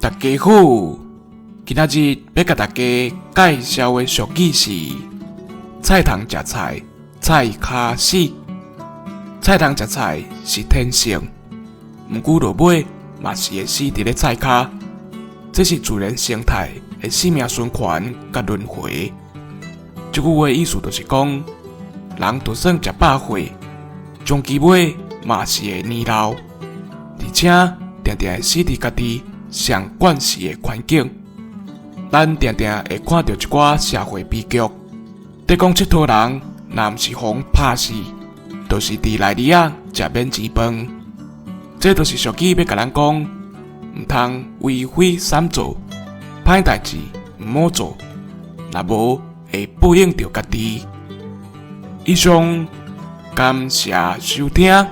大家好，今仔日欲共大家介紹的俗語是：菜蟲食菜，菜跤死。菜蟲食菜是天性，毋過落尾嘛是會死佇咧菜跤。這是自然生態的生命循環佮輪迴。這句話意思就是講，人就算食百歲，終其尾嘛是會年老，而且定定會死佇家己上慣勢的環境。咱定定會看著一寡社會悲劇，咧講𨑨迌人，若毋是予人拍死，就是佇內裡仔食免錢飯。這就是俗語欲共咱講，毋通為非三做，歹代誌毋好做，若無會報應著家己。以上，感謝收聽。